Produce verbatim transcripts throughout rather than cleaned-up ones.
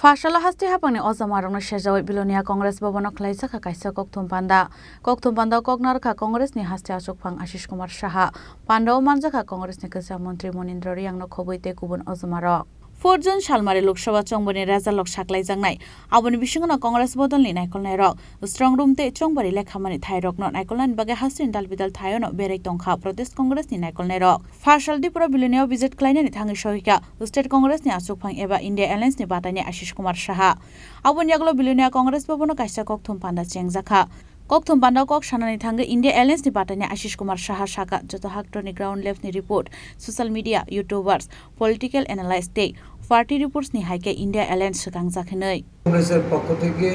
Phasalo haste haphangni ojamarokno sejawi Bilonia Congress Bhavan-o khlaijak kha kaisa kokthum panda. Kokthum panda-o kok narwkha Congress ni haste achukphang Ashish Kumar Saha, panda-o manjakha Congress ni kwcham montri Monindra Riyang-no khobwi tei kubun ojamarok. Four June salmari Lok Sabha chongbari result rok saklaijaknai. Aboni bisingono Congress bodolni naikolnairok, strong room tei chongbari lekhamani thairokno naikolnani bagwi hasteni dalbidal thaiono berai tongkha Pradesh Congress ni naikolnairok. Phasal Tripura Bilonia-o visit khlainani thangwi sohikha State Congress ni achukphang eba India Alliance ni bataini Ashish Kumar Saha. Aboni yagulo Bilonia Congress Bhavan-o kaisa kokthum panda chengjakha. Kokthum panda kok sanani thangwi India Alliance ni bataini Ashish Kumar Saha sakha, joto haktorni ground level ni report, social media, YouTubers, political analyst tei party reports ni hai khe India Alliance swkangjak hinwi. কংগ্রেসের পক্ষ থেকে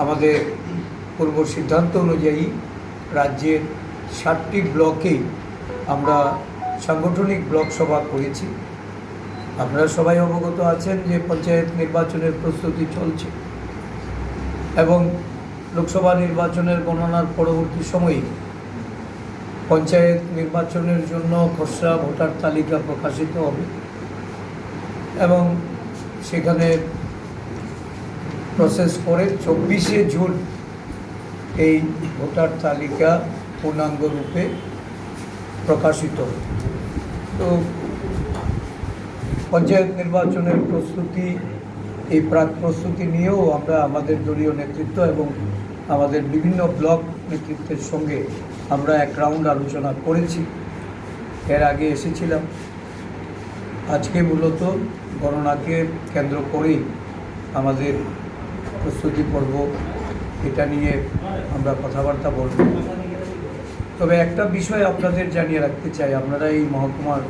আমাদের পূর্ব সিদ্ধান্ত অনুযায়ী রাজ্যের সাতটি ব্লকেই আমরা সাংগঠনিক ব্লক সভা করেছি। আপনারা সবাই অবগত আছেন যে পঞ্চায়েত নির্বাচনের প্রস্তুতি চলছে এবং লোকসভা নির্বাচনের গণনার পরবর্তী সময়ে পঞ্চায়েত নির্বাচনের জন্য খসড়া ভোটার তালিকা প্রকাশিত হবে এবং সেখানে প্রসেস করে চব্বিশে জুন এই ভোটার তালিকা পূর্ণাঙ্গ রূপে প্রকাশিত। তো পঞ্চায়েত নির্বাচনের প্রস্তুতি, এই প্রাক প্রস্তুতি নিয়েও আমরা আমাদের দলীয় নেতৃত্ব এবং আমাদের বিভিন্ন ব্লক নেতৃত্বের সঙ্গে আমরা এক রাউন্ড আলোচনা করেছি, এর আগে এসেছিলাম। আজকে মূলত গণনাকে কেন্দ্র করেই আমাদের প্রস্তুতি পর্ব, এটা নিয়ে আমরা কথাবার্তা বলব। তবে একটা বিষয় আপনাদের জানিয়ে রাখতে চাই, আপনারা এই মহকুমার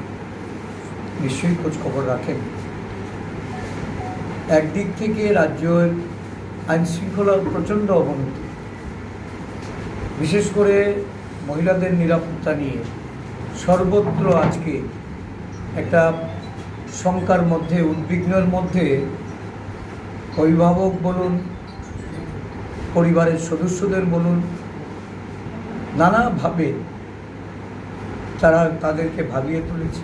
নিশ্চয়ই খোঁজ খবর রাখেন। একদিক থেকে রাজ্যের আইন শৃঙ্খলার প্রচণ্ড অবনতি, বিশেষ করে মহিলাদের নিরাপত্তা নিয়ে সর্বত্র আজকে একটা শঙ্কার মধ্যে, উদ্বিগ্নের মধ্যে অভিভাবক বলুন, পরিবারের সদস্যদের বলুন, নানাভাবে তারা তাদেরকে ভাবিয়ে তুলেছে।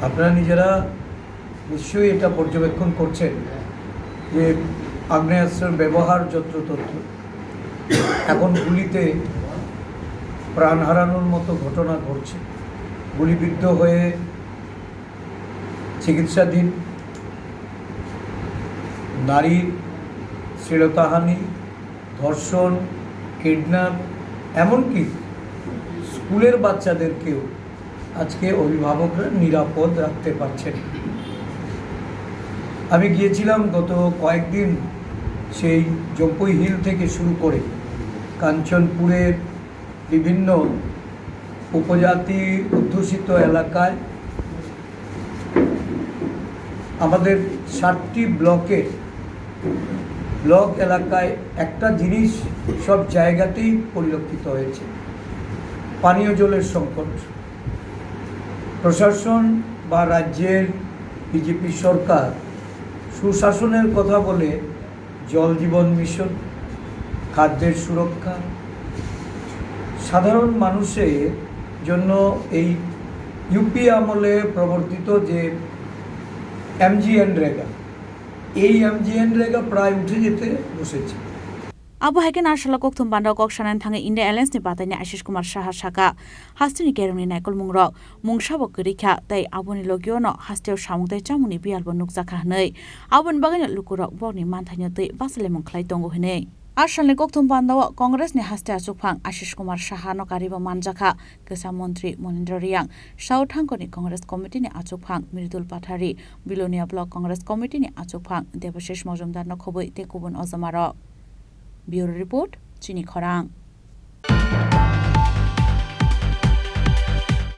আপনারা নিজেরা নিশ্চয়ই এটা পর্যবেক্ষণ করছেন যে আগ্নেয়াস্ত্রের ব্যবহার যত্রতত্র। এখন গুলিতে প্রাণ হারানোর মতো ঘটনা ঘটছে। গুলিবিদ্ধ হয়ে চিকিৎসাধীন, নারীর শ্লীলতাহানি, ধর্ষণ, কিডন্যাপ, এমনকি স্কুলের বাচ্চাদেরকেও আজকে অভিভাবকরা নিরাপদ রাখতে পারছেন না। আমি গিয়েছিলাম গত কয়েকদিন, সেই জম্পুই হিল থেকে শুরু করে কাঞ্চনপুরের বিভিন্ন উপজাতি অধ্যুষিত এলাকায়, আমাদের সাতটি ব্লকে, ব্লক এলাকায় একটা জিনিস সব জায়গাতেই পরিলক্ষিত হয়েছে, পানীয় জলের সংকট। প্রশাসন বা রাজ্যের বিজেপি সরকার সুশাসনের কথা বলে জল জীবন মিশন, খাদ্যের সুরক্ষা, সাধারণ মানুষের জন্য এই ইউপি আমলে প্রবর্তিত যে এমজিএনরেগা, এই এমজিএনরেগা প্রায় উঠে যেতে বসেছে। Abo hai khe Narsala kokthum panda kok sanani thangwi India Alliance ni bataini Ashish Kumar Saha sakha, hasteni kerongni naikolmungrok mungsa bo kwrwi kha tei aboni logio no hasteo samung tei chamungni biyal bo nukjakha hwnwi. Aboni bagwino lukurok bokni manthaino twi bachalimung khlai tongo hwnwi. A salni kokthum pandao Congress ni haste achukphang Ashish Kumar Saha no karibo manjakha kwcham montri Monindra Riyang, South Thangkoni Congress Committee ni achukphang Mridul Pathari, Bilonia Block Congress Committee ni achukphang Debashish Mojumdar no khobwi tei kubun ojamarok. Bureau Report, Chini Khorang.